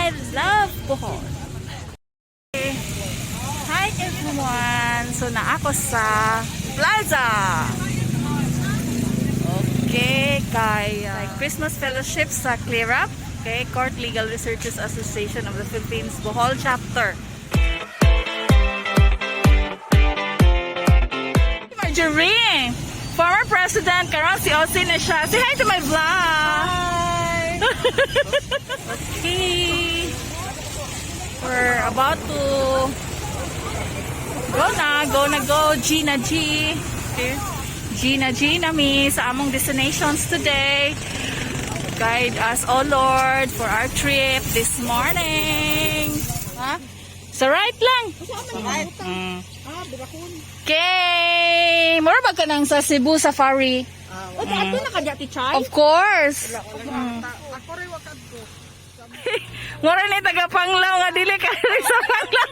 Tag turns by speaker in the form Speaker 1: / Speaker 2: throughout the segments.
Speaker 1: I love Bohol. Hi everyone! So na ako sa Plaza! Okay, kay Christmas Fellowship sa Clear Up. Okay, Court Legal Researchers Association of the Philippines, Bohol Chapter. Marjorie! Former President, karon si Ozzy na siya. Say hi to my vlog! Hi! Okay. We're about to go na, go na go, G na G. Okay. G na G na mi sa among destinations today. Guide us, O Lord, for our trip this morning. Ha? Sa right lang. Mm. Okay. Mura ba ka nang sa Cebu Safari?
Speaker 2: O, ato na kadya ti Chay?
Speaker 1: Of course. Mura ni taga Panglao nga dili ka sa Panglao.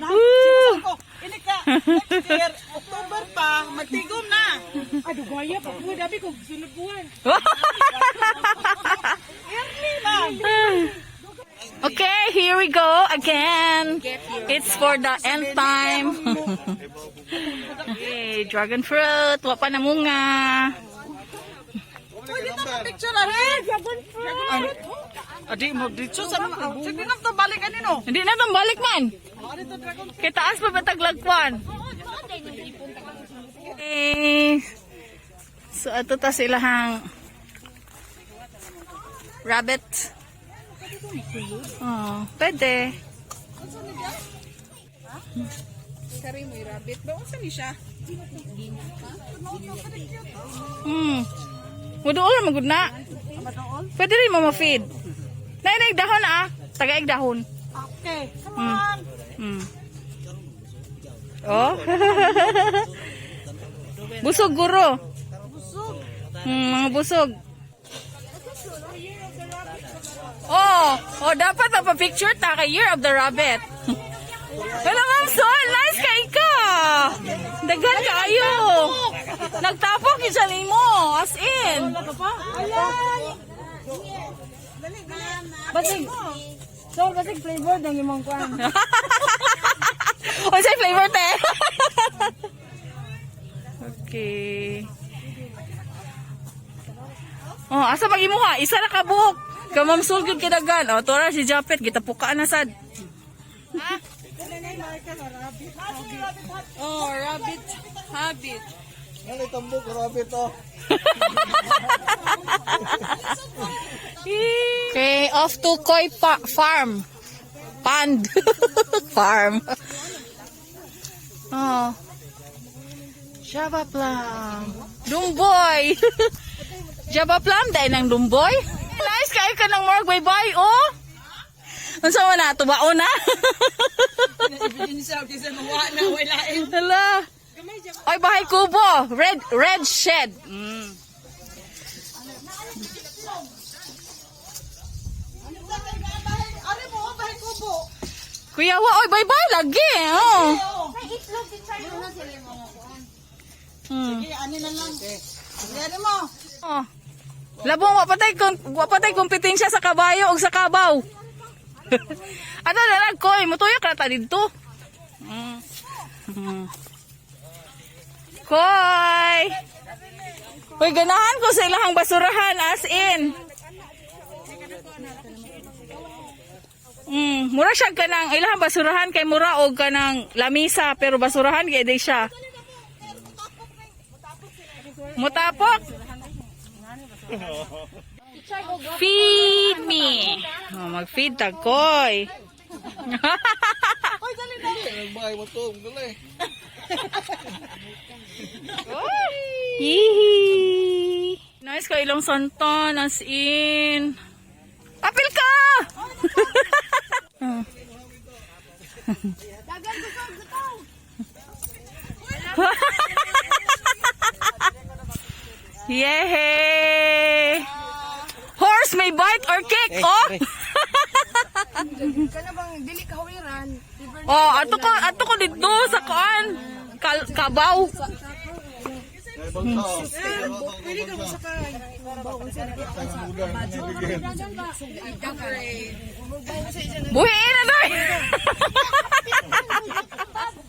Speaker 1: Woo!
Speaker 3: Ini ka, next year, October pa, magtigom na.
Speaker 2: Ay, dugaya pa po. Dabi kong sunod buwan.
Speaker 1: Okay, here we go again. It's for the end time. Okay, dragon fruit, wa pa namunga.
Speaker 3: Pwede na picture na rin. Dragon fruit. Adi mo dito sa mga. Sige na to balik anino.
Speaker 1: Hindi na tong balik man.
Speaker 3: Ano to dragon?
Speaker 1: Kay taas pa ba taglagwan? Okay. So ato ta silahang rabbit. Oh, pwede.
Speaker 3: Kari mo rabbit ba unsa ni siya?
Speaker 1: Muduol ra magud na. Pwede rin mo ma-feed. Nainag dahon ah. Tagaig dahon.
Speaker 3: Okay, come on.
Speaker 1: Oh. Busog guro.
Speaker 3: Busog.
Speaker 1: Mga busog. Oh, oh dapat magpa-picture ta kay Year of the Rabbit. Wala Ma'am Sol, nice kay ka. Daghan kaayo. Nagtapok gyud siya nimo, as in.
Speaker 2: Alay! Basig. So, basig flavor ng imong kuan.
Speaker 1: Unsay flavor te? Okay. Oh, asa pag imuha? Isa na ka buhok. Ka Ma'am Sol gyud kidagan. Oh, tora si Japet gitapukaan na sad.
Speaker 3: Oh, rabbit habit.
Speaker 4: Ano tambok, grabe to.
Speaker 1: Okay, off to Koi Farm. Pond. Farm. Oh. Java plum. Lumboy. Java plum dahil ng lumboy. Nice kayo ka ng morgue bye-bye, oh. Unsa man na tubaon na?
Speaker 3: Ebidensya kaysa mawa na wala.
Speaker 1: Hala. Ay, bahay kubo. Red red shed.
Speaker 3: Ari mo bahay kubo.
Speaker 1: Kuya wa, oy, bye-bye lagi. Oh.
Speaker 2: May itlog ti Chay. Ano sila yung mga kuan?
Speaker 3: Sige, ani na lang. Sige, ani mo.
Speaker 1: Oh. Labong wa patay kompetensya sa kabayo og sa kabaw. Ano na lang koy, mutuyok ra ta didto. Koy. Hoy, ganahan ko sa ilahang basurahan as in. Mura siya kanang ilahang basurahan kay mura og kanang lamisa pero basurahan kay di siya. Mutapok. Feed me. Oh, mag-feed ta koy.
Speaker 4: Nagbahay mo to, dali.
Speaker 1: Yee! Nice ka ilang santan as in. Apil ka! Yay! Horse may bite or kick, oh!
Speaker 2: Kana bang dili ka hawiran?
Speaker 1: Oh, ato ko dito sa kuan. Kabaw.
Speaker 4: Pwede
Speaker 3: ka masakay.
Speaker 1: Buhiin na doy.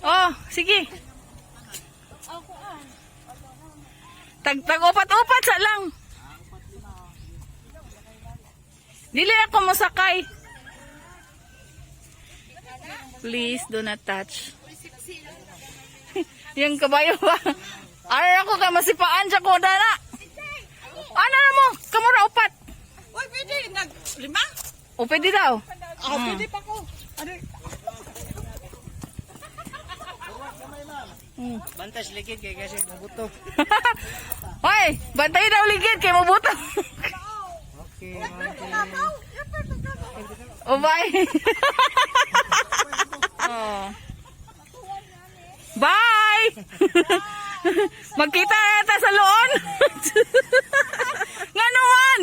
Speaker 1: Oh, sige. Tag tag upat-upat sa lang. Dili ako mosakay. Please do not touch. Yung kabayo ba? Ara ako kay masipaan siya ko dana. Ano na mo? Kamura upat.
Speaker 3: Uy, pwede. Nag, lima?
Speaker 1: O pwede daw.
Speaker 3: Ah, pwede pa ko. Ano? Bantas ligid kay kasi mabuto.
Speaker 1: Hoy, bantay daw ligid kay mabuto.
Speaker 3: Okay.
Speaker 1: O bye. Oh. Bye. Magkita na ta sa loon. Nga naman.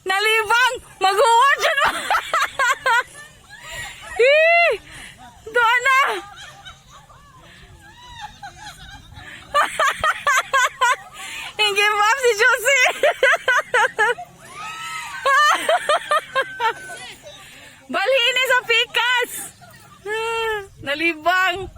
Speaker 1: Nalibang, maghuwad dyan ba? Eh, doon na. Give up si Josie. Balhini sa pikas. Nalibang.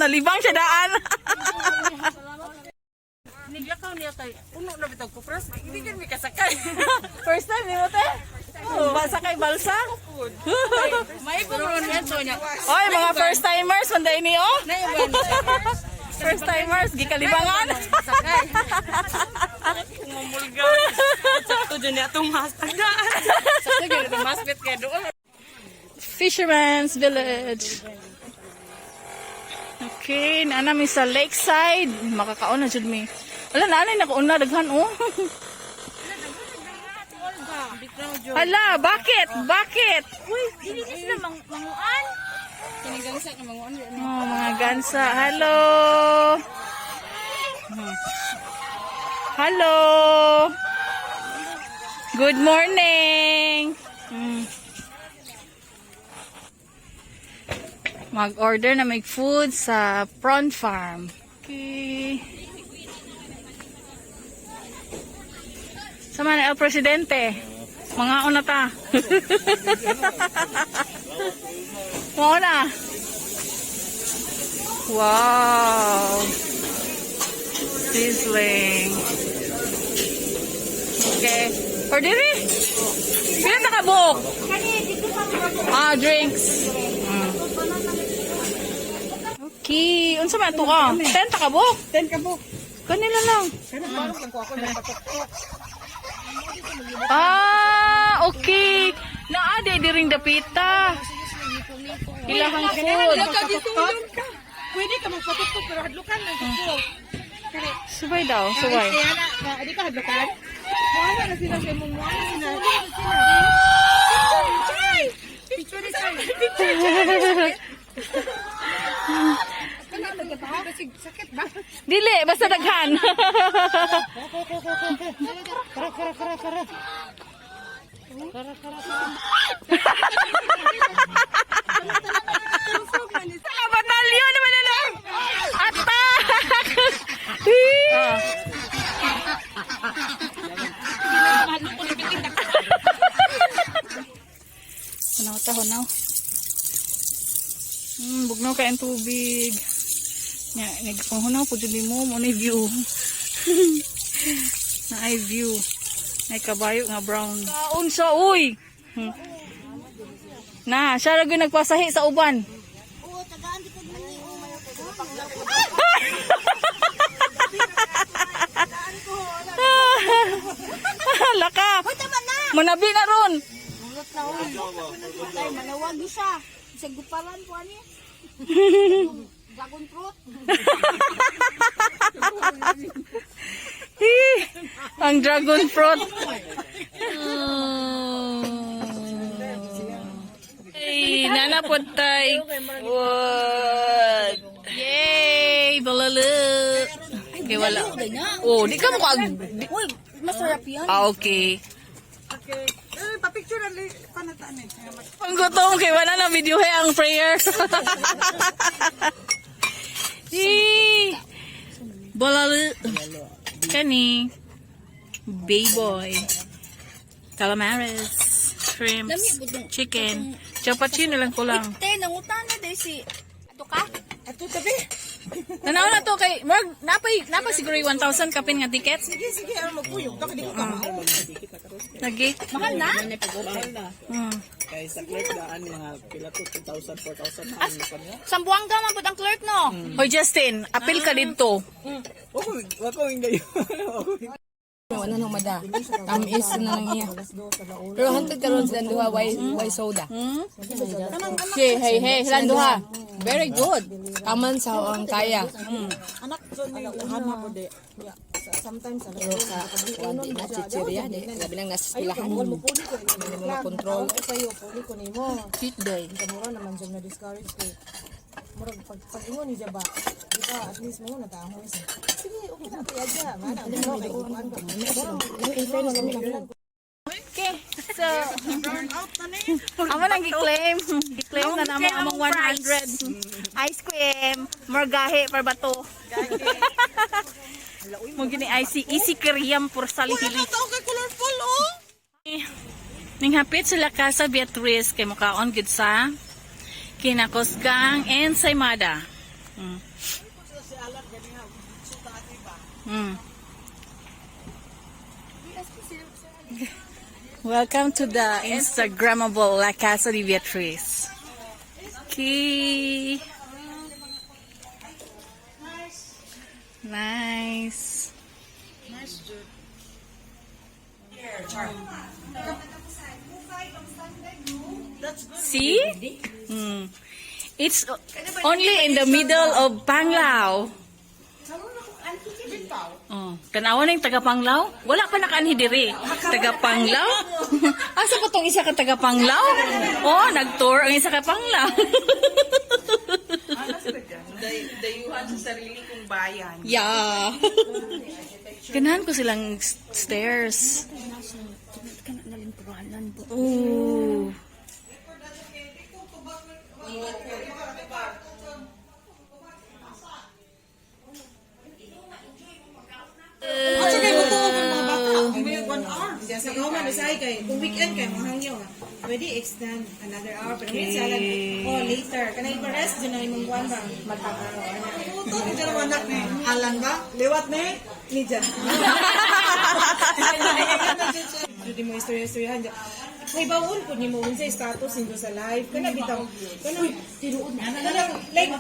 Speaker 1: Nalibang siya daan.
Speaker 3: Niglakaw niya kay puno na bitag ko pres. Hindi gyud mi kasakay.
Speaker 1: First time ni mo te? Oh, kay balsa?
Speaker 3: May ron yan to niya.
Speaker 1: Oy, mga first timers, manday ni oh. First timers, gikalibangan.
Speaker 3: Sakay. Kumumulga. Sakto dyan niya itong hashtag. Sakto dyan itong maspit kay doon.
Speaker 1: Fisherman's Village. Okay, naa mi sa lakeside. Makakaon na jud mi. Wala na anay nakauna daghan oh. Hala, bakit? Bakit?
Speaker 2: Uy, dili ni sila manguan.
Speaker 3: Kinigansa ka mga ano.
Speaker 1: Oh, mga gansa. Hello. Hello. Good morning. Mag-order na may food sa Prawn Farm. Okay. Sama na El Presidente. Mga una ta. Mga una. Wow. Sizzling. Okay. Order eh. Pila ta ka buok? Ah, drinks. Okay. Unsa man to ka? 10 ta ka buok?
Speaker 3: 10 ka buok.
Speaker 1: Kanila lang.
Speaker 3: Kana parang lang ko ako nagpatuktok.
Speaker 1: Ah, okay. Naa di diring dapita. Ilahang food.
Speaker 3: Ka. Pwede ka magpatuktok pero hadlukan lang ko.
Speaker 1: Subay daw, subay.
Speaker 3: Kaya na, adi ka hadlukan? Muana na sila sa imong muana sila. Chay! Picture chay. Picture Sakit ba?
Speaker 1: Dili, basta daghan.
Speaker 3: Kara kara kara kara. Kara kara.
Speaker 1: Sa batalyon naman na lang. Attack! Hunaw ta, hunaw. Bugnaw kay ang tubig. Nya, nagpanghunaw po dyan mo, mo na view. Na ay view. May kabayo nga brown. Kaon siya, uy! Na, siya ra gyud nagpasahi sa uban.
Speaker 2: Oo, tagaan di ko mani.
Speaker 1: Laka.
Speaker 2: Tama na.
Speaker 1: Manabi na ron.
Speaker 2: Mulot na uy. Ay, malawag ni siya. Isang guparan po ani. Dragon fruit.
Speaker 1: Hee, ang dragon fruit. Ay, nana pod tay. Food. Yay, bulalo. Okay, wala. Oh, di ka mo ka.
Speaker 2: Uy, masarap yan.
Speaker 1: Ah, okay.
Speaker 3: Okay. Eh, pa-picture ang panataan eh.
Speaker 1: Ang gutom kay wala na video hey ang prayer. Yay! Bulalo. Kani. Bayboy. Calamares. Shrimps. Chicken. Chapachino lang kulang.
Speaker 2: Te, nangutan na dahil si... Ato ka?
Speaker 3: Ato tabi.
Speaker 1: Tanaw na to kay Marg, napay napay siguro yung 1,000 kapin nga ticket.
Speaker 3: Sige, sige, ang magpuyog ka di ko ka mao.
Speaker 1: Lagi.
Speaker 2: Mahal na?
Speaker 4: Kay sa clerk daan mga pila to 2,000, 4,000 na ang kanya.
Speaker 2: Sambuanga man pud ang clerk, no?
Speaker 1: Hoy Justin, apil ka dito.
Speaker 4: Wako wako ing dayo.
Speaker 5: Wala nang mada. Tamis na lang iya. Pero hantod karon silang duha way way soda.
Speaker 1: Hey, hey, hey, silang duha.
Speaker 5: Very good. Kaman sa ang kaya.
Speaker 3: Anak so ni hana po de. Sometimes alam
Speaker 5: Pero sa kuan di na chichirya di. Labi nang nasa eskwelahan. Hindi mo makontrol.
Speaker 3: Sayo puli ko nimo.
Speaker 5: Cheat day.
Speaker 3: Mura naman siya na discourage kay murag pag ingon ni ba. Di ba at least mo na tahoy. Sige, okay na kaya dya. Mana ano kay kuan ba.
Speaker 1: Okay. So, amo nang gi-claim. Gi-claim na namo among 100.
Speaker 2: Ice cream, morgahe par bato.
Speaker 1: Mo gini IC easy kriyam por salihili.
Speaker 3: kay colorful oh.
Speaker 1: Ning hapit sila Casa Beatriz kay mukaon gid sa Kinakosgang Ensaymada. Welcome to the Instagrammable La Casa de Beatriz. Okay. Nice. See? It's only in the middle of Panglao. Oh, tanawa na yung taga Panglao? Wala pa nakaanhi diri. Taga Panglao? Asa pa tong isa ka taga Panglao? Oh, nag-tour ang isa ka Panglao.
Speaker 3: Dayuhan sa sarili kong bayan.
Speaker 1: Yeah. Ganahan ko silang stairs. Ooh.
Speaker 3: At saka mo tuog ang mga bata. May 1 hour. Siya sa Roma, bisay kay kung weekend kay mga hangyo. Pwede extend another hour pero minsan lang oh later kanay pa-rest dyan na imong buwan ba magkakaroon. Tuto ni dyan anak ni Alan ba? Liwat ni ni dyan. Di mo istorya-istoryahan dyan. May bawon po ni mo unsay status ninyo sa life. Kana bitaw. Kana tinuod na. Kana like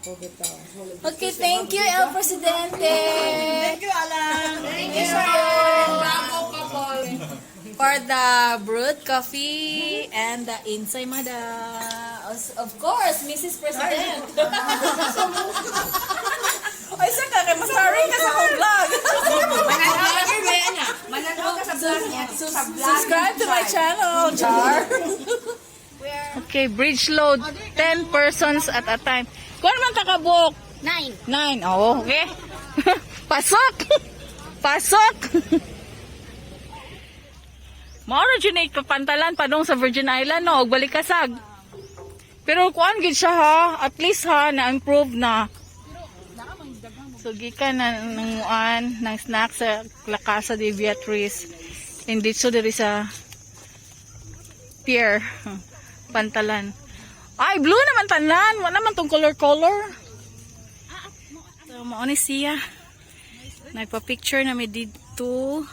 Speaker 2: Okay, thank you, El Presidente.
Speaker 3: Thank you, Alan.
Speaker 2: Thank you, sir.
Speaker 1: For the brewed coffee and the ensaymada. Of course, Mrs. President.
Speaker 3: Ay, sa ka kay masari ka sa akong vlog.
Speaker 1: Subscribe to my channel, Char. Okay, bridge load 10 persons at a time. Kuan man ka kabuk?
Speaker 2: 9.
Speaker 1: 9. Oh, okay. Pasok. Pasok. Ma-originate pa pantalan padong sa Virgin Island no, og balikasag. Pero kuan gid siya ha, at least ha na-improve na. So gikan na nanguan ng snack sa La Casa de Beatriz. And dito diri sa pier pantalan. Ay, blue naman tanan. Wala naman tong color color. So, mao ni siya. Nagpa-picture na mi dito.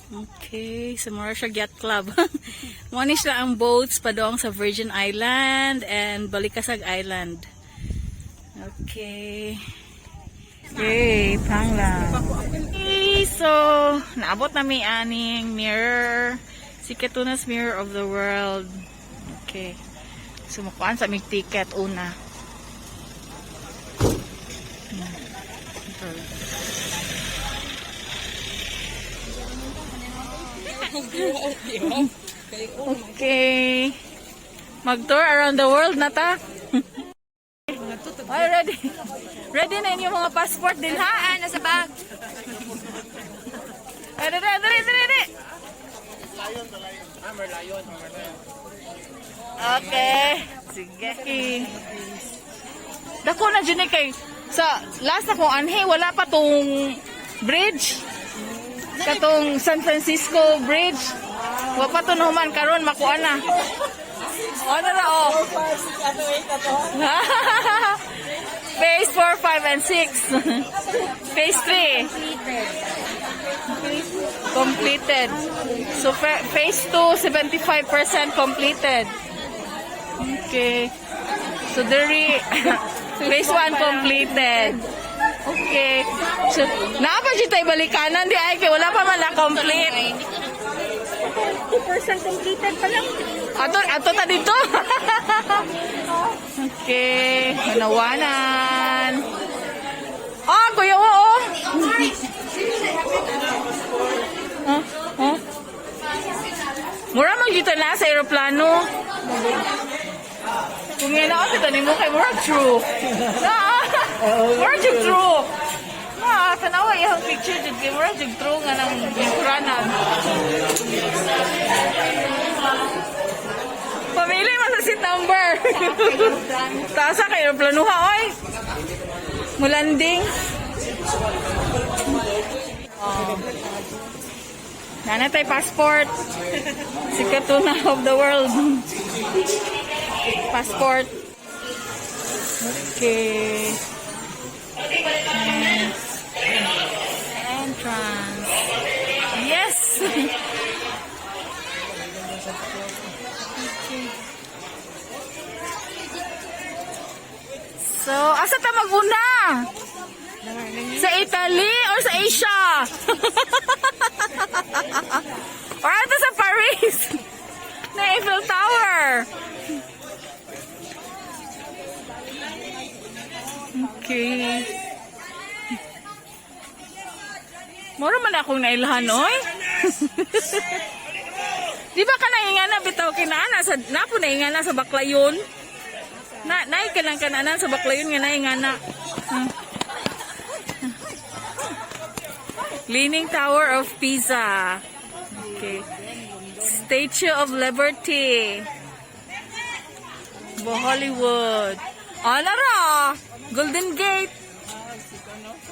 Speaker 1: Okay, sa Mauritius Yacht Club. Mao ni sila ang boats padong sa Virgin Island and Balikasag Island. Okay. Okay, pangla. Okay, so naabot na mi aning mirror. Si Katuna's Mirror of the World. Okay. So mukuan sa mig ticket una. Okay. Mag-tour around the world na ta. Ay, ready. Ready na inyong mga passport din ha?
Speaker 5: Ah, nasa bag.
Speaker 1: Ay, dali, dali, dali, dali. Okay. Sige. Dako na dyan eh kay sa last na kong anhi wala pa tong bridge. Katong San Francisco Bridge. Wa pa to nahuman karon makuha na. Ano na oh.
Speaker 4: 5, 6, ato 8, ato.
Speaker 1: Phase 4, 5, and 6. Phase 3. Completed. So, phase 2, 75% completed. Okay. So, diri, phase 1 completed. Okay. So, naa pa siya tayo balikanan di ay kay wala pa man na-complete.
Speaker 2: 2% completed pa lang.
Speaker 1: Ato, ato ta dito. Okay, manawanan. Ah, kuya wo, oh. Huh? Huh? Mura man dito na sa aeroplano. Kung nga na kita nimo kay mura true. Na, mura jud true. Na, tanawa iyang picture jud kay mura jud true nga nang lingkuranan. Pamili man sa seat number. Taas kay aeroplano ha, oy. Mulanding. Oh. Nana tay passport. Sikat tuna of the world. Passport. Okay. Nice. Entrance. Yes! So, asa ta maguna? Sa Italy or sa Asia? Or ato sa Paris? Na Eiffel Tower. Okay. Mura man akong nailhan, oy. Di ba ka naingana bitaw kinaana sa napo naingana sa Baclayon? Na naay ka lang kanana sa Baclayon nga naingana. Huh. Leaning Tower of Pisa. Okay. Statue of Liberty. Bo Hollywood. Ah, nara! Golden Gate.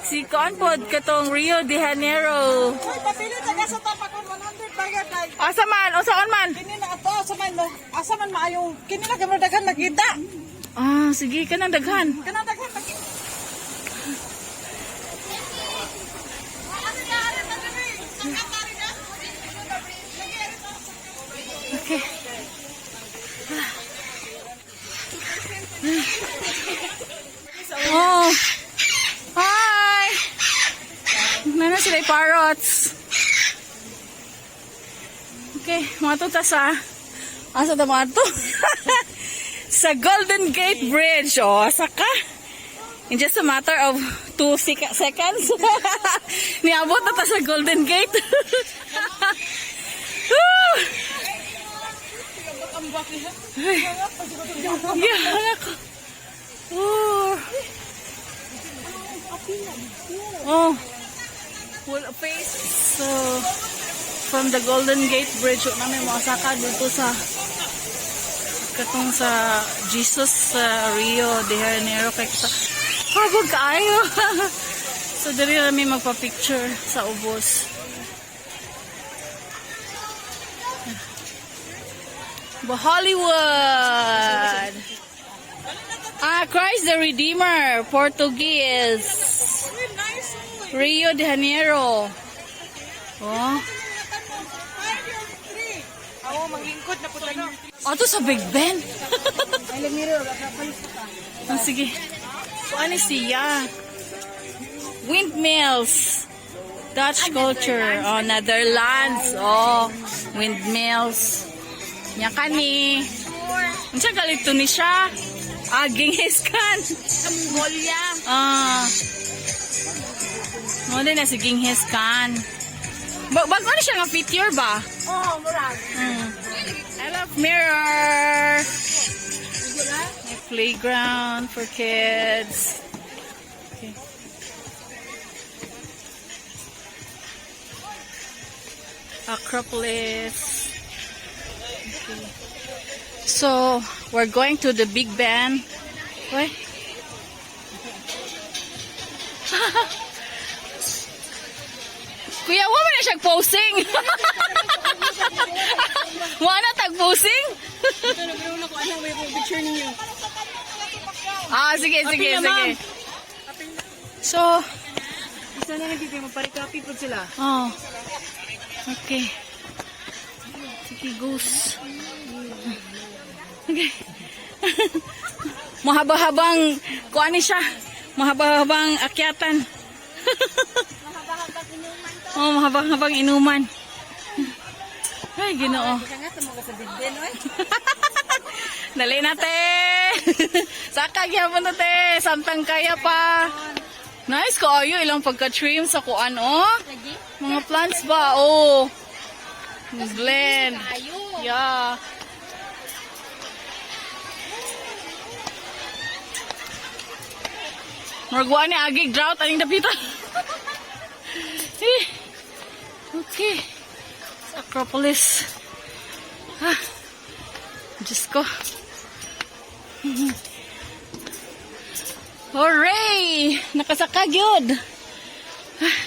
Speaker 1: Si kuan pod katong Rio de Janeiro.
Speaker 3: Uy, papili taga sa tapakon 100 bagay kay.
Speaker 1: Asa man? Usaon man?
Speaker 3: Kini na ato asa man mo, asa man maayong kini na gamay daghan makita.
Speaker 1: Ah, sige kanang daghan.
Speaker 3: Kanang daghan makita.
Speaker 1: Okay. Oh. Hi. Nana sila yung parrots. Okay, mga tuta sa asa ta mga to? Sa Golden Gate Bridge. Oh, asa ka? In just a matter of 2 seconds. Niabot na ta sa Golden Gate. Woo! Yeah, ako. Oh. Oh. Full face. So, from the Golden Gate Bridge, wala namin makasaka dito sa katong sa Jesus sa Rio de Janeiro kay sa pagod kaayo. So diri kami magpa-picture sa ubos. Hollywood. Ah, Christ the Redeemer, Portuguese. Rio de Janeiro. Oh.
Speaker 3: Awo maglingkod na pud ano.
Speaker 1: Ato sa Big Ben. Ah, sige. So, ano siya? Windmills. Dutch culture. Oh, Netherlands. Oh, windmills. Nya kani. Unsa galito ni siya? Ah, Genghis Khan.
Speaker 2: Sa Mongolia.
Speaker 1: Ah. Mo din na si Genghis Khan. Bago na siya nga feature ba?
Speaker 2: Oo, oh, murag.
Speaker 1: of Mirror. May playground for kids. Okay. Acropolis. Okay. So, we're going to the Big Ben. Wait. Kuya, wa man na siya posing. Wa na tag posing?
Speaker 5: Picture ninyo.
Speaker 1: Ah, sige, sige, sige. So,
Speaker 5: Isa na lang kayo, magparikapi po sila.
Speaker 1: Oh. Okay. Sige, goose. Okay. Mahaba-habang, kuan ni siya. Mahaba-habang akyatan.
Speaker 2: Mahaba-habang inuman to.
Speaker 1: Oh, mahaba-habang inuman. Ay, Ginoo.
Speaker 2: Nga sa mga sa Big Ben, oy.
Speaker 1: Dali na, te. Saka gyapon na, te. Samtang kaya pa. Nice kaayo ilang pagka-trim sa kuan, oh.
Speaker 2: Lagi.
Speaker 1: Mga plants ba? Oh. Blend.
Speaker 2: Ayo.
Speaker 1: Yeah. Murag ni agig drought aning dapita. Eh. Okay. Sa Acropolis. Ah. Diyos ko. Hooray! Nakasaka gyud. Ah.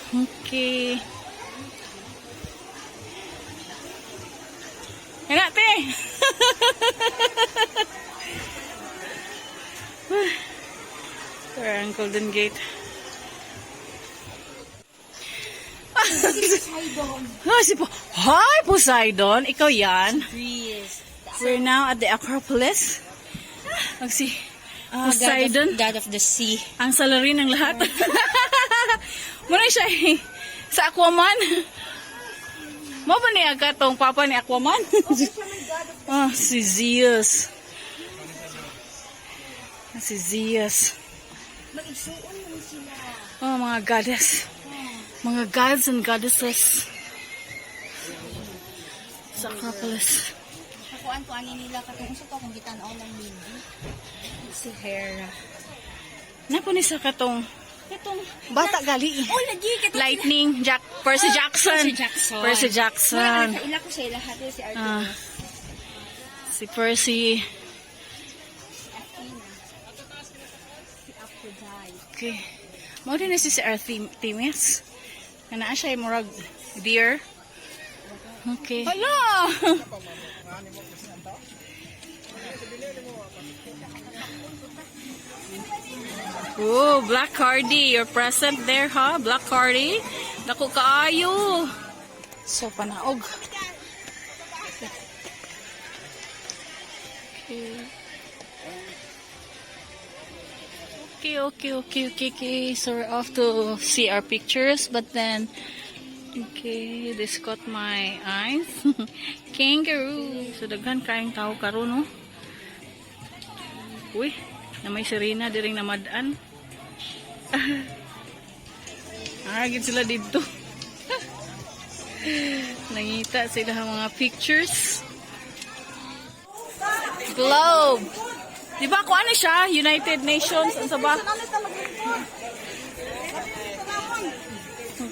Speaker 1: Okay. Yan te. We're ang Golden Gate. Ah, si po Hi, Poseidon! Ikaw yan.
Speaker 2: Yes.
Speaker 1: We're now at the Acropolis. Ang si Poseidon.
Speaker 2: God of the sea.
Speaker 1: Ang salary ng lahat. Muna siya eh, sa Aquaman. Mo ba niya katong papa ni Aquaman? Ah, si Zeus. Ah, si Zeus.
Speaker 2: Mag-isuon mo sila.
Speaker 1: Oh, mga goddess. Mga gods and goddesses. Sa Acropolis.
Speaker 2: Kakuan ko ani nila katong usa to akong gitan-aw ng movie. Si Hera.
Speaker 1: Napo ni sa katong
Speaker 2: Katong
Speaker 1: bata gali.
Speaker 2: Oh, lagi katong
Speaker 1: Lightning Jack Percy Jackson.
Speaker 2: Percy Jackson.
Speaker 1: Percy Jackson.
Speaker 2: Wala, ila ko sa ila hato si
Speaker 1: Ah.
Speaker 2: Artemis.
Speaker 1: Si Percy.
Speaker 2: Si Athena. Si Aphrodite.
Speaker 1: Okay. Mao din na si si Artemis. Nga naa siya ay murag deer. Okay. Hala! Oh, Black Hardy, you're present there, huh? Black Hardy. Dako kaayo. So panaog. Okay. Okay. So we're off to see our pictures, but then, okay, this caught my eyes. Kangaroo. So daghan kaayong tao karon, no? Uy, na may sirena diring namad-an. Ah, gid sila dito. Nangita sila ang mga pictures. Globe. Di ba kung ano siya? United Nations. Ano sa ba?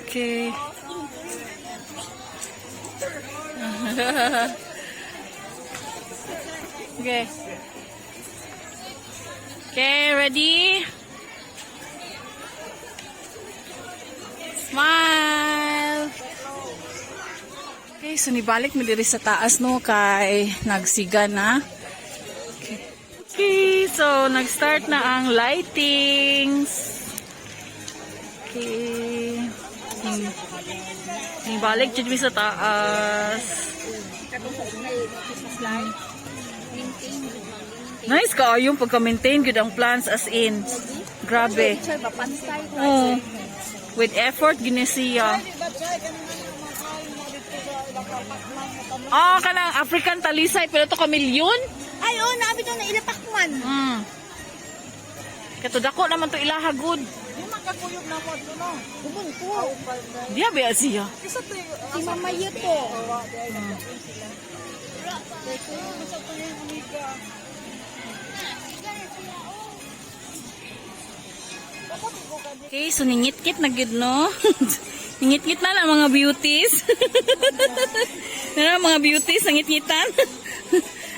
Speaker 1: Okay. Okay. Okay, ready? Smile! Okay, so nibalik mi diri sa taas no kay nagsiga na. Okay. Okay, so nag-start na ang lightings. Okay. Nibalik jud mi sa taas. Nice kaayo pagka-maintain gud ang plants as in. Grabe.
Speaker 2: Picture ba pantay?
Speaker 1: Oh. With effort gini siya. Ah, kanang African talisay pero to kamilyon.
Speaker 2: Ay, oh, naabi to na ilapak man.
Speaker 1: Kato dako naman to ilaha good.
Speaker 2: Yung
Speaker 4: Kuyog na mo dito no.
Speaker 1: Diya ba siya?
Speaker 2: Si Mama Yuto.
Speaker 1: Okay, so ningit-ngit na gid no. Ningit-ngit na lang mga beauties. Na mga beauties nangit-ngitan.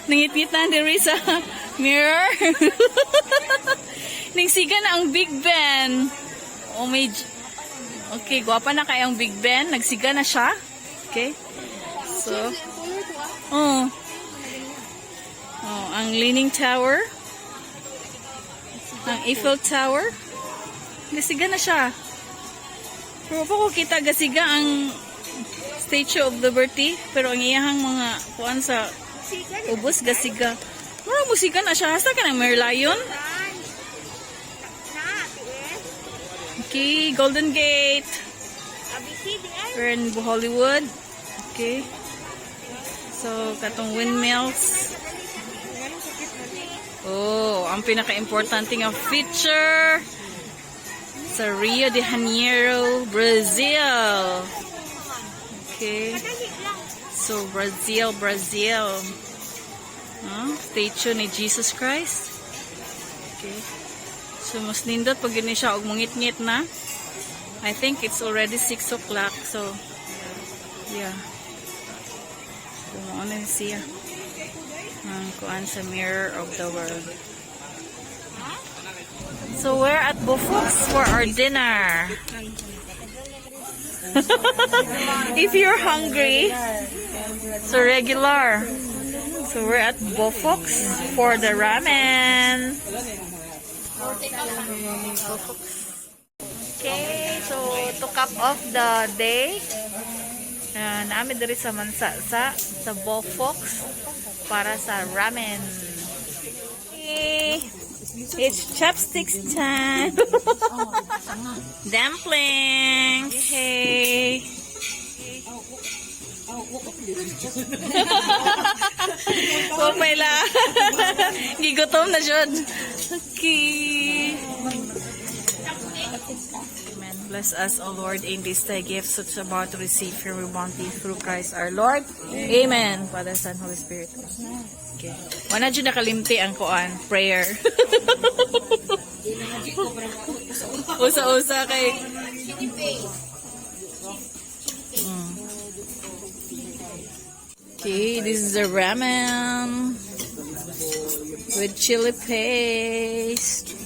Speaker 1: Nangit-ngitan diri sa mirror. Ningsiga na ang Big Ben. Oh, may. Okay, gwapa na kay ang Big Ben. Nagsiga na siya. Okay. So, oh. Oh, ang Leaning Tower. Ang Eiffel Tower. Gasiga na siya. Pero pa ko kita gasiga ang Statue of Liberty, pero ang iyahang mga kuan sa ubos gasiga. Mura musika na siya. Hasta ka ng Merlion. Okay, Golden Gate. We're in Hollywood. Okay. So, katong windmills. Oh, ang pinaka-importante nga feature sa Rio de Janeiro, Brazil. Okay. So, Brazil, Brazil. Huh? Statue ni Jesus Christ. Okay. So, mas nindot pag gini siya og mungit-ngit na. I think it's already 6 o'clock. So, yeah. Kumuha na siya. Ang kuan sa Mirror of the World. So we're at Bufux for our dinner. If you're hungry, so regular. So we're at Bufux for the ramen. Okay, so to cap off the day, naami diri sa Mansasa sa Bofox para sa ramen. Okay. It's chopsticks time. Dumplings. Hey. Okay la. Gigutom na jud. Okay. Amen. Bless us, O Lord, in this thy gift, such about to receive from your bounty through Christ our Lord. Amen. Father, Son, Holy Spirit. Okay. Wala dyan nakalimti ang kuan, prayer. Usa-usa kay. Okay, this is a ramen with chili paste.